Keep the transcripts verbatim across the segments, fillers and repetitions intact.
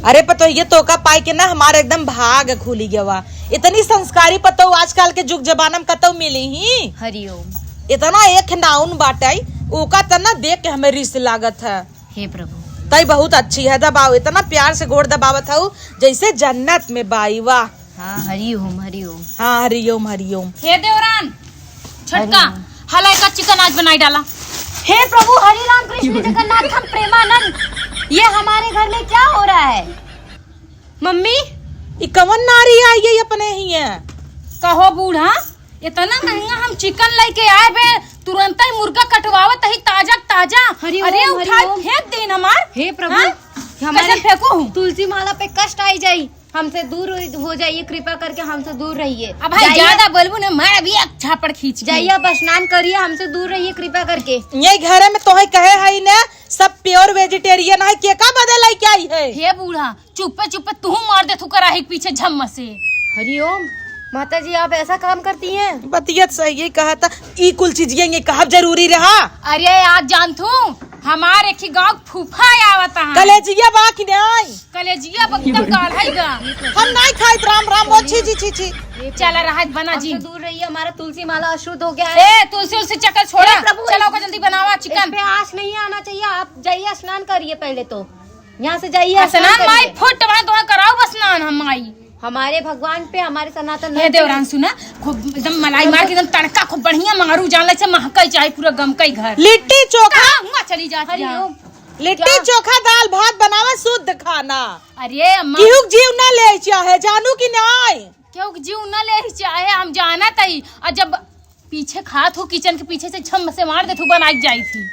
अरे पतोहिया, तोका पाई के ना हमार एकदम भाग खुली गवा। इतनी संस्कारी पतोह आजकल के जुग जमाना में कतौ मिली ही? हरिओम। इतना एक नाउन बाटै, ओका त ना देख के हमें रिस लागत है। हे प्रभु। तई बहुत अच्छी है, दबाओ, इतना प्यार से गोड़ दबावत हऊ, जैसे जन्नत में बाई, वाह। हाँ, हरिओम, हरिओम। हाँ, हरिओम, हरिओम। हे देवरान, छोटका, हरिओम। हलाई का चिकन आज बनाई डाला। हे प्रभु, हरि राम कृष्ण जगन्नाथ हम प्रेमानंद, ये हमारे घर में क्या हो रहा है? मम्मी, ई कवन नारी आई गई अपने हियां? कहो बूढ़ा, इतना महंगा हम चिकन लेके आए बे, तुरंत ही मुर्गा कटवावत ही ताजा ताजा। हरिओम, अरे उठा हरिओम। फेंक देन हमार। हे प्रभु, हाँ? हमारे कैसे फेंकू हूँ? तुलसी माला पे कष्ट आई जाई, हमसे दूर हो जाइए, कृपा करके हमसे दूर रहिए। अब भाई जाइए। ज्यादा बोलबू ना, मार अभी एक झापड़ खींच के। जाइए, आप स्नान करिए, हमसे दूर रहिए कृपा करके। ये घरे में तोहे कहे है ना, सब pure vegetarian है, के का बदे लेके आई है? हे बूढ़ा, चुप्पे चुप्पे तू मार दे तू कराही के पीछे झम्म से। हरिओम, माता जी, आप ऐसा काम करती हैं? बतियत सही, ये कहा था, ई कुल चीजिया ये कहब जरूरी रहा? अरे, आज जानथू, हमार एक ही गाँव फूफा आवत है। कलेजिया बा कि नहीं? कलेजिया बा एकदम गाढ़ा ही गा। हम नहीं खाइत राम राम, वो छी, छी, छी, छी। चला रहा है, बना जी। हमसे दूर रहिए, हमारा तुलसी माला अशुद्ध हो गया है। ए, तुलसी उलसी चक्कर छोड़ा। हे प्रभु, चलो, को जल्दी बनावा इस चिकन। पे आँच नहीं आना चाहिए, आप जाइए, स्नान करिए पहले तो। यहाँ से जाइए, स्नान स्नान करिए। माई फुट, वहाँ तो कराओ बस स्नान हम माई। हमारे भगवान पे, हमारे सनातन हे धर्म पे। देवरान सुना, खूब एकदम मलाई मार के एकदम तड़का खूब बढ़िया मारू, जान ले से महकई चाहे पूरा गमकई घर। लिट्टी चोखा। कहाँ हुआ चली जाती है? हरिओम। लिट्टी क्या? चोखा, दाल भात बनावे, शुद्ध खाना। अरे अम्मा। केहू के जीव ना ले चाहे, जानू कि नाई? केहू के जीव ना ले चाहे, हम जानत हई। और जब पीछे खात हो, किचन के पीछे से झम से मार दे तू, बनाई जाई थी।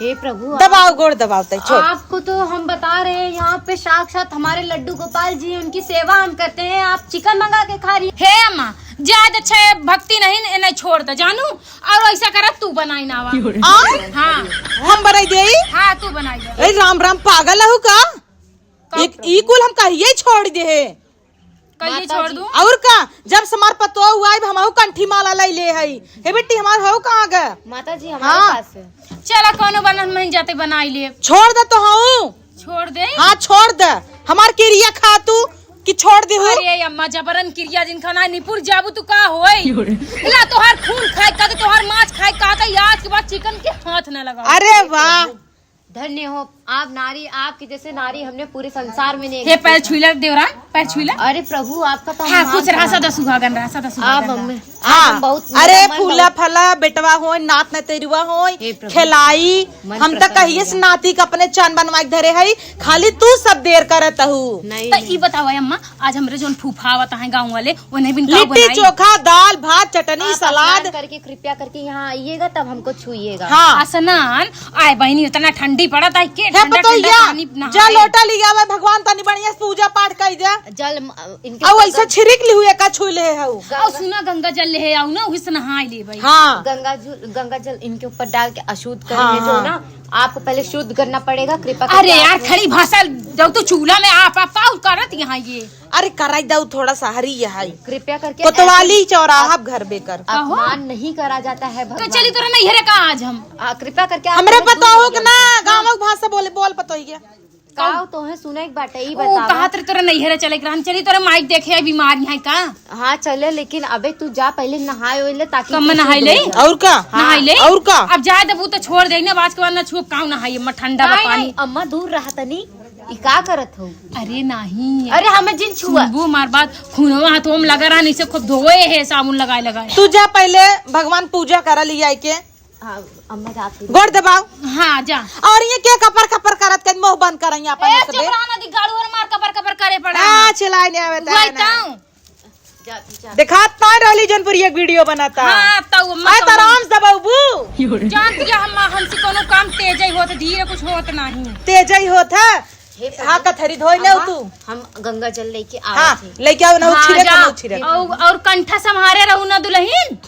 हे प्रभु, दबाओ, आप, गोड़ दबाओ, तई छोड़। आपको तो हम बता रहे हैं, यहाँ पे साक्षात हमारे लड्डू गोपाल जी, उनकी सेवा हम करते हैं, आप चिकन मंगा के खा रही हैं। हे अम्मा, ज्यादा अच्छे भक्ति नहीं, इन्हें छोड़ दे जानू, और ऐसा करा तू बनाई ना आवा। आय? हाँ। हम बनाई देई? हाँ, तू बनाई दे। ए, राम राम, पागल हऊ का? का एक प्रभु? ई कुल हम कहिए छोड़ दे है। कहिए माता छोड़ जी। दूँ? और का, जब से हमार पतोह हुआ है, हमहू कंठी माला ले ले हई। हे बेटी, हमार हो कहाँ ग? माता जी, हमारे हाँ। पास है। चला, कौनो बनन में जाते बनाई ले। छोड़ दे तो हूँ। छोड़ दे? हाँ, छोड़ दे। हमार किरिया खा तू कि छोड़ दे हो। अरे अम्मा, जबरन किरिया जिनका ना निपुर जाबू तू का होई? ला तोहार खून खाए का, तोहार मांस खाए का, आज के बाद चिकन के हाथ ना लगाओ। अरे वाह। धन्य हो आप नारी, आपकी जैसे नारी हमने पूरे संसार में नहीं हे, देखी। पैर छुइला देवरान, पैर छुइला। अरे प्रभु, आपका तो हाँ, हम खुश मान रहा, सदा सुहागन रहा, सदा सुहागन आप रहा। हम, हाँ। आप हम बहुत अरे मेरा मन फूला बहुत फला बेटवा होय, नात नतेरुआ होय, हे प्रभु। खेलाई, मन हम तो प्रसन्न कहिए से होगा। नाती के अपने चन बनवा के धरे हई, खाली तू सब देर करत हऊ। नहीं, तो नहीं। ई बतावा अम्मा, आज हमरे जोन फूफा आवत हैं गाँव वाले, उन्हें बिन का लिट्टी बनाई? चोखा, दाल, भात, चटनी, आप सलाद। स्नान करके कृपया करके यहाँ आइएगा, तब हमको छुइएगा। हाँ। स्नान? आए बहिनी, इतना ठंडी पड़त है, के हे ठंडा, पतोहिया, ठंडा पानी नहाए? जा लोटा लियावे, भगवान तनी बढ़िया से पूजा पाठ कई दे। जल, अ, इनके और ऊपर ऐसे गंगा छिड़क ली हुई, का छुई ले हऊ। और सुना, गंगा जल ले आओ ना, वही से नहाए ले भाई। हाँ। गंगा जल, गंगा जल इनके ऊपर डाल के अशुद्ध करेंगे हाँ, जो हाँ। ना, आपको पहले शुद्ध करना पड़ेगा, कृपा करके अरे आप यार, खड़ी भाषा, जब तू चूल्हा में आप, आप का करत यहाँ ये? अरे कराई दऊ थोड़ा सा हरी है। कृपया करके कोतवाली ऐसे चौराहा अप-, घर बेकर। कहो। अपमान नहीं करा जाता है तो भगवान चली का। तोरा नैहरे का आज हम। आ, कृपया करके आप हमरे हमें पता दूर हो कि रखिए। ना, हाँ। गाँव के भाषा बोले, बोल पतोहिया। का तोहे सुने के बाटे, ई ओ, बतावा। कहा तेरे तोरा नैहरे चले के रहन, चली तोरा माइक देखे है, बीमार यहाँ का? हाँ चले, लेकिन अबे तू जा पहले नहाए ओए ले, ताकि कम तू नहाए शुद्ध ले? हो जा। और का? हाँ। नहाए ले? और का? अब जाए देबू तो छोड़ दे ना, आज के बाद ना छुप काऊ नहाए, अम्मा ठंडा बा नहीं, पानी। नहीं, अम्मा दूर रहा तनी। ई का करत हो? अरे नाही। अरे हमें जिन छुआ। सुनबू हमार बात, खूनवा हाथवा में लगा रहा, नहीं से खूब धोए है साबुन लगाए लगाए। तू जा पहले भगवान पूजा करा लिया के। हाँ, अम्मा जाती। गोड़ दबाओ। हाँ, जा। और ये के कपर कपर करत के मुंह बंद करई अपन ए, से बे? चुप रहा ना, दी गाड़ू और मार कपर कपर करे पड़ा। हाँ, चिल्लाए नहीं आवे वही ताना। ताऊ। जा, जा। देखात ना रहली जौनपुरी एक वीडियो बनाता। हाँ, तऊ अम्मा आए तो तऊ। आराम से दबाऊ बू। जानती है अम्मा, हमसे कोनो काम तेज ही होत, धीरे कुछ होत नहीं। तेज ही होत है। हे प्रभु। हाँ, कथरी धोई ले अम्मा, तू। हम गंगा जल लेके हाँ, आवत ही। लेके आओ ना, हाँ, उछिरे जा। का, उछिरे। और, और कंठा संभारे रहू ना दुल्हन।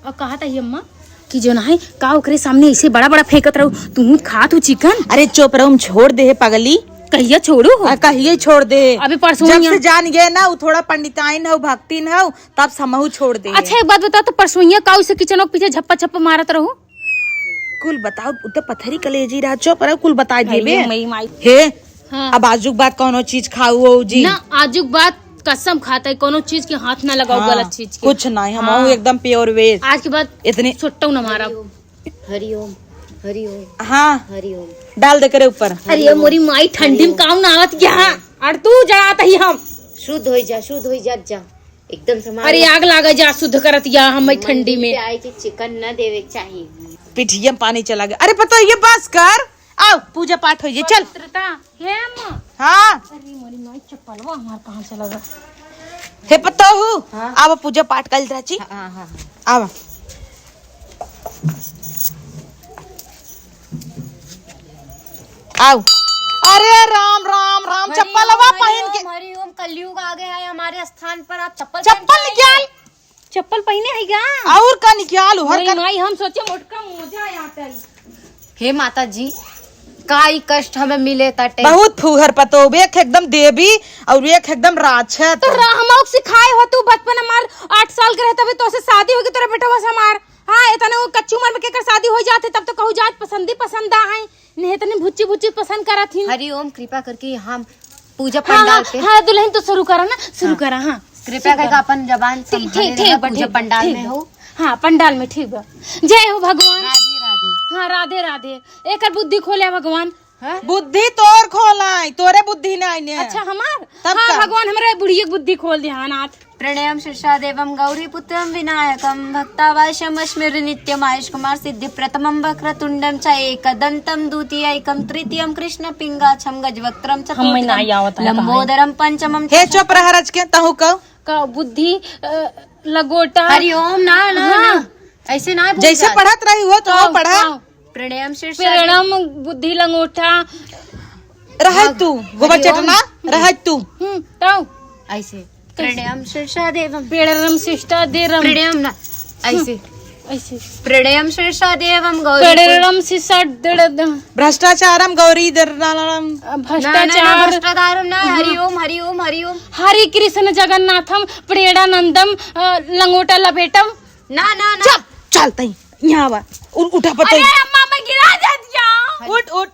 और कहा था ये अम्मा कि जो ना है का ओकरे सामने ऐसे बड़ा बड़ा फेंकत रहू, तू खा तू चिकन। अरे चुप रहो, हम छोड़ दे है पगली। कहिया छोड़ू हो? आ, कहिए छोड़ दे। अबे परसों जब यहाँ से जान गए ना, वो थोड़ा पंडिताइन हो, भक्तिन हो, तब समहू छोड़ दे। अच्छा एक बात बताओ तो, परसों यहाँ का उसे किचन के पीछे झप्पा झप्पा मारत रहू? कुल बताओ, उ तो पथरी कलेजी रहा, चुप रहो, कुल बताई अरे देबे। मई माई। हे, हाँ। अब आजुक बाद कौनो चीज खाऊ हो जी? ना, आजुक बाद कसम खाता है, कौनो चीज के हाथ ना लगाओ, हाँ, गलत चीज के। कुछ नहीं, हम हाँ। एकदम pure veg। आज के बाद इतनी सुट्टो ना मारा। हरिओम, हरिओम, हाँ। हरिओम। डाल दे करे ऊपर। अरे मोरी माई, ठंडी में काम ना आवत क्या? और तू जड़ात ही हम। शुद्ध होई जा, शुद्ध होई जा, जा। एकदम से मार। अरे आग लागे जा, शुद्ध करत या हम ठंडी में। पे आए के चिकन न देवे के चाहिए। पिठिया में पानी चला गया। अरे पतोहिया, बस कर, आओ पूजा पाठ हो जाए, चल। पवित्रता, हे अम्मा। हाँ। अरे मोरी माई, चप्पलवा हमार कहाँ चला गया? हे पतोहू, हाँ। आवा पूजा पाठ कइल जाची। हाँ, हाँ, हाँ। आवा। आओ। अरे राम, राम, राम, हरि चप्पलवा ओम, हरि पहिन के। ओम, हरि ओम, कलयुग आ गया है हमारे स्थान पर, आप चप्पल पहन चप्पल के आए? निकाल। चप्पल पहिने है का? और का निकाल, हर वही का। माई, हम सोचे मोटका मोजा आता है। हे माता जी, का ई कष्ट हमें मिले ताटे? बहुत फूहर पतो, एक एकदम देवी और एक एकदम राक्षस। तो रा-, हमहू के सिखाए हो तू, बचपन हमार आठ साल के रहे तबे तोसे शादी होगी, तोरा बेटवा से हमार। हाँ, इतने वो कच्ची उम्र में केकर शादी हो जाते, तब तो कहू जात पसंद ही पसंद आ है, नहीं इतने भुच्ची भुच्ची पसंद करत ही। हरि ओम, कृपा करके हम पूजा हाँ, पंडाल हाँ, पे। हाँ, दुल्हन तो शुरू करा ना, शुरू हाँ। करा, हाँ। कृपा शुरू करके करा। अपन जबान ठीक, संभाले ठीक, रहा, ठीक बा, पूजा ठीक बा, पंडाल ठीक में बा। हो। हाँ, पंडाल में, ठीक बा। जय हो भगवान। राधे, राधे। हाँ, राधे, राधे। एकर बुद्धि खोले भगवान। हाँ? बुद्धि तोर खोलाई, तोरे बुद्धि नहीं ने। अच्छा, हमार? तब हाँ, का? भगवान हमरे बुढ़िया के बुद्धि खोल दे, हाँ, नाथ। प्रणयम शीर्षा देवम गौरी पुत्रम विनायकम भक्तावासम स्मृति नित्यम आयुष कुमार सिद्धि प्रथमम वक्रतुंडम च एकदंतम द्वितीयकम तृतीयम कृष्ण पिंगाक्षम गजवक्त्रम हम में ना चतुर्थकम आवत है लंबोदरम पंचमम हे चुप रह रज के, तहु कहो। का बुद्धि, अ, लगोटा। हरि ओम, ना, ना, हाँ। ना। ऐसे ना बोल जैसे जात। पढ़त रही हो तो आओ, पढ़ा। आओ। प्रणयम शीर्षा प्रणयम बुद्धि लंगोटा। रह हरि तू, ओम। गोबर हरि ओम। चटना, रह तू। हम्म, ताऊ। ऐसे। कैसे? प्रणयम शीर्षा देवम। प्रणयम शीर्षा देवम। प्रणयम ना, ऐसे। हम्म, ऐसे। प्रणयम शीर्षा देवम गौरी। प्रणयम शीर्षा देवम। भ्रष्टाचारम गौरी दरनाम। अ, ना, ना, ना, भ्रष्टाचार। भ्रष्टाचारम ना, हम्म। हरि ओम, हरि ओम, हरि ओम। हरि कृष्ण जगन्नाथम प्रेणानंदम, अ, लंगोटा लपेटम। ना, ना, ना। चल, चल तई, यहाँ आवा। उ-, उठा पतई। अरे अम्मा, मैं गिरा जात या। उठ, उठ।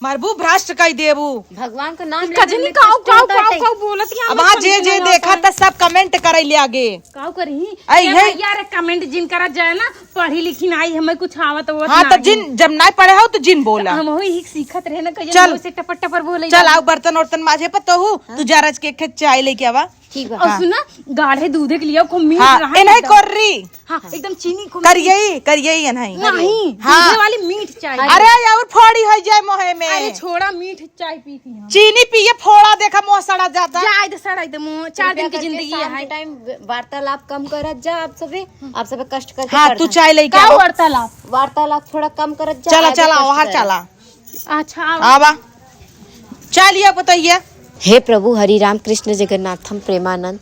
मारबू भ्रष्ट कई देबू। भगवान का नाम लेने कजनी में काऊ, कष्ट काऊ, होता काऊ, है। काऊ बोलत ही अब हमें हाँ, जे, समझ जे में देखा आवता। त सब comment करे ले आगे। काऊ करी? आई ए है। भैया रे, comment जिन करा जाए ना, पढ़ी लिखी ना आई, हमें कुछ आवत आवत हाँ, तो नहीं। जिन, जब नहीं पढ़े हो तो जिन बोला। हम वही सीखत रहे ना, कहिए चल। मुँह से टपर टपर बोले चल, जाए। आओ बर्तन उर्तन माजे पर तो हूँ, हाँ। तू जा रज के एक ठे चाय लेके आवा। ठीक बा। और हाँ। सुना, गाढ़े दूधे के लिए खूब मीठ हाँ, रहा इन्हें एकदम। कोर्री। हाँ, एकदम चीनी खूब करियई, करियई इन्हें। नहीं, हाँ। दूधे वाली मीठ चाय। अरे, और फोड़ी हो जाए मोहे में। अरे, छोड़ा, मीठ चाय पीती हूँ। चीनी पिए, फोड़ा देखा, मुँह सड़ा जाता। जाए दे, सड़ा दे मुँह, चार दिन की कृपया करके जिंदगी शाम है। के टाइम वार्तालाप कम करत जा आप सभी, आप सभी कष्ट करके हाँ, पढ़ तू रहे। चाय लेके का आओ। वार्तालाप? वार्तालाप थोड़ा कम करत जा, चला, आगे चला, कष्ट वहाँ करे। चला। अच्छा, आवा। आवा। चलिए बताइए। हे प्रभु हरि राम कृष्ण जगन्नाथम प्रेमानंद,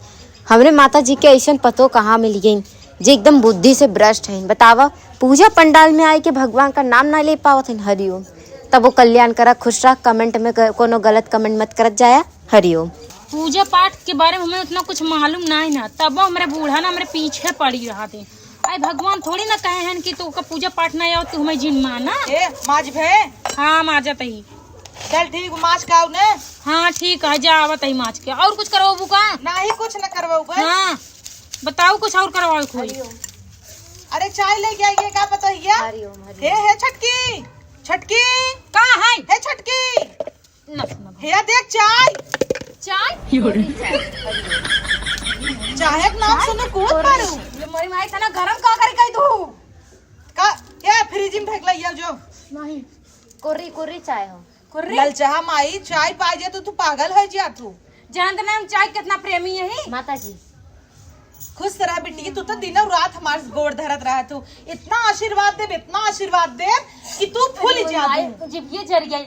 हमरे माता जी के ऐसन पतो कहाँ मिल गई जे एकदम बुद्धि से भ्रष्ट हैं? बतावा, पूजा पंडाल में आए के भगवान का नाम ना ले पावत हैं। हरिओम। तब वो कल्याण करा, खुश रहा, comment में ग-, कोनो गलत comment मत करत जाया। हरिओम। पूजा पाठ के बारे में हमें उतना कुछ मालूम ना है ना, तब हमरे बूढ़ा ना हमरे पीछे पड़ी रहा थे। आई भगवान थोड़ी ना कहे हैं कि तू का पूजा पाठ ना आओ, तू हमें जिन माना। ए, माज भे? हाँ, माजत ही। चल ठीक, माज का आऊ ने? हाँ, ठीक है, जा आवत ही माज के। और कुछ करवाबू का? नाही, कुछ न करवाऊ बे। हाँ, बताओ कुछ और करवाओ कोई। हरिओम। अरे चाय लेके आइए, का पता है क्या? हरिओम, हरिओम। हे, हे छटकी, छटकी। का है? हे छटकी। ना सुना। हे देख चाय। चाय? चाय के नाम सुने कूद मारू। ये मोरी माई तना गरम का करी कही तू? का, ये फ्रिज में फेंक लइया जो। नहीं। कोरी, कोरी चाय हो। कोरी? ललचहा माई, चाय पाई जे तो तू पागल हो जा तू। जानत ना हम चाय कितना प्रेमी है ही। माता जी। खुश रह बिटिया, तू तो दिनों रात हमार गोड़ धरत रहा तू। इतना आशीर्वाद देब, इतना आशीर्वाद देब कि तू फूल जा माई, तू। जिभिये जर गई।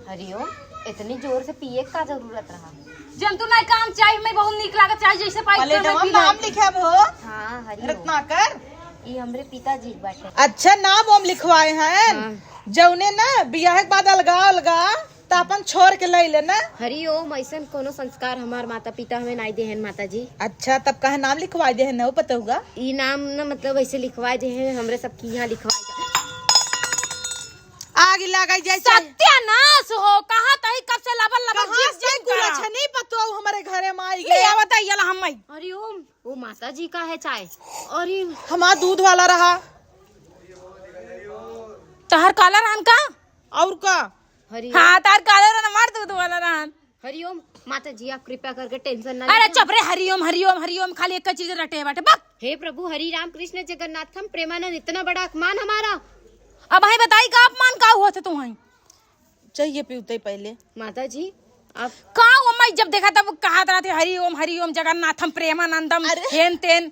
हरिओम, इतनी जोर से पिए का जरूरत रहा? जंतु नहीं काम चाय में बहुत नीक लागत, चाय जैसे पाई प्लेटवा में नाम लिखे अब हो। हाँ, हरिओम। रत्नाकर। ई हमरे पिताजी के बाटे। अच्छा, नाम ओम लिखवाए हैं। हाँ। जौने ना बियाह के बाद अलगा अलगा त अपन छोड़ के लई ले ना। हरिओम, ऐसन कोनो संस्कार हमार माता पिता हमें नाई देहन माता जी। अच्छा, तब कहे नाम लिखवाए देहन ना, वो पता होगा? ई नाम ना मतलब ऐसे लिखवाए देहन, हमरे सबके यहाँ लिखवाए जा। आग लगा जाए चाहे। सत्यानाश हो, कहाँ तही कब से लबल लबल कहाँ जीव से जीव करा। कुलछनी पतोहू हमरे घरे में आई ले गए। आवत है, ये ला हम आई। हरिओम। वो माता जी का है चाय। अरे। हमार दूध वाला रहा। तहर काला रहन का? और का? हरिओम। हाँ, तहर काला रहन, हमार दूध वाला रहन। हरिओम, माता जी, आप कृपया करके tension ना अरे लीजिए। चुप रे, हरिओम, हरिओम, हरिओम, खाली एक चीज रटे बाटे, बक। हे प्रभु, हरि राम कृष्ण जगन्नाथम प्रेमानंद, इतना बड़ा अपमान हमारा। अब हमें बताई का अपमान का हुआ था तुम्हारी? चाहिए पीते पहले। माता जी, आप का वो मैं जब देखा तब कहा रहते, "हरि ओम, हरि ओम, जगन्नाथम प्रेमानंदम," अरे। हेन तेन।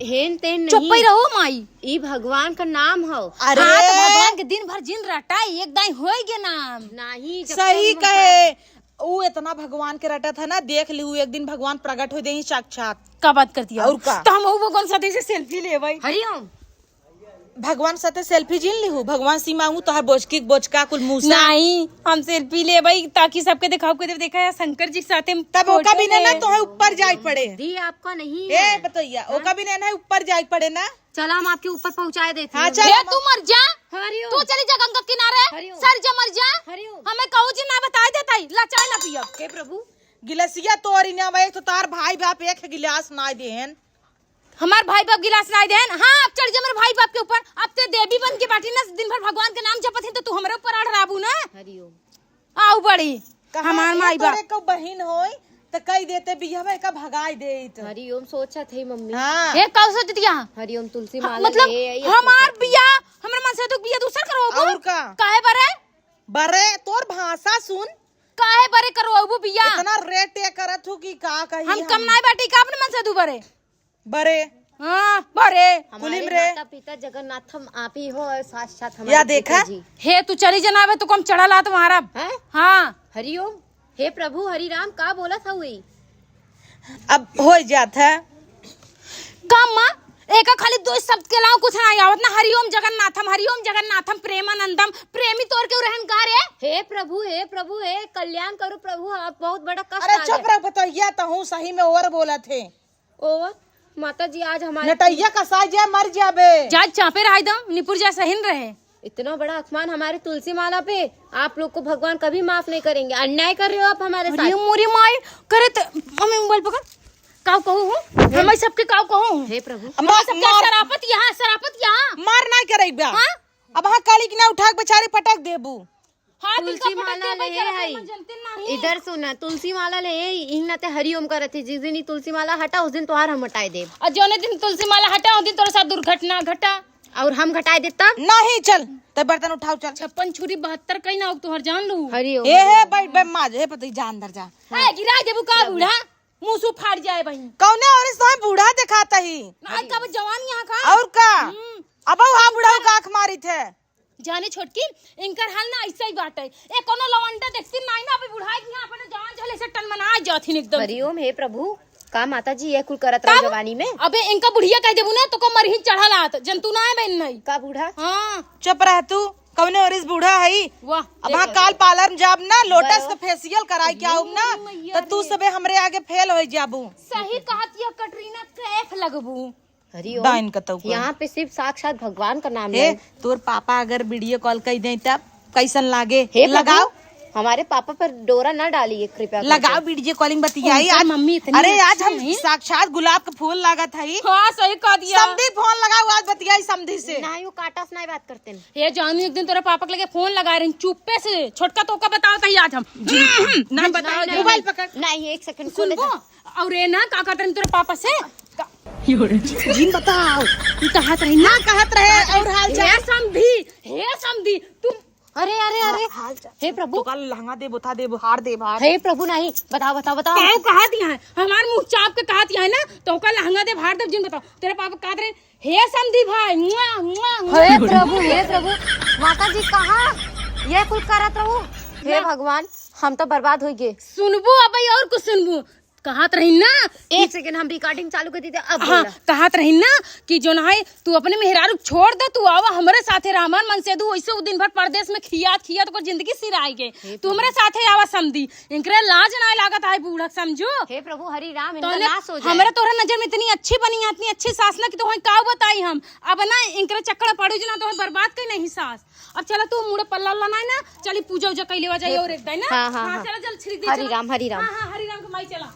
हेन तेन चुप नहीं। ही रहो माई। ई भगवान का नाम हो। अरे। हाँ, तो भगवान के दिन भर जिन रटा, एक दाई होए गे नाम। नहीं, जब सही तक कहे, उ इतना भगवान के रटा था ना, देख लिहू, एक दिन भगवान प्रकट हो जाई साक्षात। का बात करती है? और का? तो हम वो भगवान साथे से selfie लेबै। हरिओम। भगवान साथे selfie जिन लिहू, भगवान सी मांगू तोहर बोचकी बोचका कुल मुंह से। नहीं, हम selfie लेबै ताकि सबके देखाव के देखा है शंकर जी के साथे हम तब ओका photo बिना ना में। तोहे ऊपर जाए पड़े। दी आपका नहीं ए है। बतैया, हाँ? ओका बिना ना ऊपर जाए पड़े ना। चला, हम आपके ऊपर पहुंचाए देते हाँ, हैं। चल। ए, तू मर जा। हरिओम। तू चली जा गंगा किनारे। हरिओम। सर जा मर जा। हरिओम। हमें कहू जी ना बताए देता ही, ला चाय ना पियब। हे प्रभु। गिलासिया तोरी ना, एक तो तार भाई बाप एक गिलास ना देहन। हमार भाई बाप गिलास ना देहन। हाँ, अब चढ़ जा मेरे भाई बाप के ऊपर। अब ते देवी बन के बाटी ना, दिन भर भगवान के नाम जपत ही तो तू हमरे ऊपर अड़राबू ना। हरिओम। आऊ बड़ी, कहाँ हमार ए माई तोरे बाप। को बहिन होई, त कई देते बियाह में का भगाई देत। हरिओम सोचत है मम्मी। हाँ। ए, का सोचत हिया? हरिओम तुलसी हाँ, माला मतलब, ले आई, हमार सोचत है। बियाह, हमरे मन से तो बियाह दूसर करवाबू। और का? काहे बरे? बरे, तोर भाषा सुन। काहे बरे करवाबू बियाह? इतना rate ये करत हूँ कि का कही हम हम। कम नाई बाटी का अपने मन से दू बरे? बरे। हाँ, बरे। हमारे कुलिम रे। माता पिता जगन्नाथम आप ही हो और साक्षात हमारे या देखा? पिताजी। हे, तू चली जना बे, तू कम चढ़ल आ तुम्हारा। हैं? हाँ। हरिओम, हे प्रभु हरि राम, का बोलत हउई? अब हो जात है। का माँ, एका खाली दो शब्द के अलावा कुछ ना आवत ना, हरिओम जगन्नाथम, हरिओम जगन्नाथम, प्रेमानंदम, प्रेमी तोर के रहन का रे? हे प्रभु, हे प्रभु, हे कल्याण करो प्रभु, आप बहुत बड़ा कष्ट अरे आ चुप गया। रह, बतैया तहूँ सही में over बोलत है। और माता जी, आज हमारे नटैया कसाई जाए, मर जाबे। जा चापे रहाई दम, निपुर जा सहिन रहे। इतना बड़ा अपमान हमारे तुलसी माला पे, आप लोग को भगवान कभी माफ नहीं करेंगे। अन्याय कर रहे हो आप हमारे अरे साथ। मोरी माई, करे त, मम्मी मोबाइल पकड़। काऊ कहू हूँ? हे हमें सबके काऊ कहू हूँ? हे प्रभु। हमें मार, सबके मार। शराफत यहाँ, शराफत यहाँ। मार ना करे एक बार। हाँ? अब हाँ काली की ना उठा के बेचारे पटक देबू। हाँ, तुलसी तिनका पटक माला के ले भाई आई। अपन जनते नहीं। इधर सुना, तुलसी माला ले आई, इही नाते हरिओम करत ही। जिस दिन ई तुलसी माला हटा, उस दिन तोहार हम हटाए देब। और जौने दिन तुलसी माला हटा, उस दिन तोरे साथ दुर्घटना घटा। और हम घटाए देता? नहीं, चल, ते बर्तन उठाओ, चल। छप्पन छुरी बहत्तर कहीं ना हो, तोहर जान लू। हरिओम। ए, हे, बैठ, बैठ, माँ, हे पति, जा अंदर जा। ए, गिरा देबू का बूढ़ा? मुंह सु फाड़ जाए बहिन। कौने और इस समय बूढ़ा दिखाता ही? ना, आज का वो जवान यहाँ का? और का? हम्म। अब वो हाँ बूढ़ा का आँख मारी थे। जाने छोटकी, इनकर हाल ना ऐसा ही बाटे। ए, कोनो लवंडा देखती नाई ना, अभी बुढ़ाई के यहाँ अपने जवान झले से टनमना जाथिन एकदम। हरिओम, हे प्रभु, का माता जी ये कुल करत रहो तब? जवानी में? अबे इनका बुढ़िया कह देबू ना, तो को मरही चढ़ल आत, जंतु ना है बहन नहीं। का बूढ़ा? हाँ। चुप रह तू, कौने और इस बूढ़ा है? वाह, अब हाँ देखो। काल parlour में जाब ना, Lotus बरो। के facial कराई के आऊब ना, मैया तो तू रे। सबे हमरे आगे fail हो जाबू। सही कहत ये कटरीना कैफ लगबू। हरिओम। डाइन कतौ का। यहाँ पे सिर्फ साक्षात भगवान का नाम हे, ले। तोर पापा अगर video call कई दें तब कैसन लागे? हे प्रभु, लगाओ। हमारे पापा पर डोरा ना डालिए कृपया करके। लगाओ video calling बतियाई उनकर आज। मम्मी इतनी अरे अच्छी आज हम नहीं। साक्षात गुलाब का फूल लागत है। हाँ, सही कह दिया। समधी फोन लगाओ आज बतियाई समधी से। नहीं, वो काटा से नहीं बात करते हैं। हे जानू, एक दिन तोरा पापा के लगे फोन लगा रही चुप्पे से, छोटका तो का बताओ तही आज हम। जी। ना बताओ नहीं, जरा। मोबाइल पकड़। नहीं, एक सेकंड, खोले सुनबो? तो। और ये ना का कहत रही तोरे पापा से? का- जिन बताओ। तू कहत रही ना? हाँ, कहत रहे और हाल चाल। हे समधी, हे समधी, तुम अरे, अरे, अरे। हाल चाल। हे प्रभु। तो कल लहंगा दे, बुता दे, बुहार दे, बुहार। हे प्रभु, नहीं। बताओ, बताओ, बताओ। काऊ कहत यहाँ है? हमार मुँह चाप के कहत यहाँ है ना, तो का लहंगा दे, बुहार दे, जिन बताओ। तेरे पापा कहत रहे, हे समधी भाई, मुआ, मुआ, मुआ। हे प्रभु, हे प्रभु, माता जी कहाँ ये कुल करत रहू? हे मैं भगवान, हम तो बर्बाद हो गए। सुनबू अब और कुछ सुनबू। कहत रही ना। एक सेकंड, हम रिकॉर्डिंग चालू कर दी थी, अब हाँ, बोला। कहत रही ना कि जौन है, तू अपने मेहरारू छोड़ दे, तू आवा हमरे साथे रह। हमार मनसेधू वैसे उ दिन भर परदेस में खियात खियात ओकर जिंदगी सिराइ गए। हे तू हमरे साथे आवा समधी। इनकरे लाज नाहीं लागत है बूढ़ा, समझू? हे प्रभु, हरि राम, इनका तोहने नाश हो जाए। हमरे तोहरे नजर में इतनी अच्छी बनी है, इतनी अच्छी सास ना कि तोहई का बताई हम। अब ना इनकरे चक्कर में पड़ू जे ना, तोहई बर्बाद कइ नहीं सास। अब चला तू मुड़े पल्ला उल्ला नाहीं ना, चली पूजा उजा कइ लेवा जाई और एक दाई ना। हाँ, हाँ, हाँ। चला जल छिड़क दे, हरि चला। राम, हरि राम। हाँ, हाँ, हरि राम के माई चला।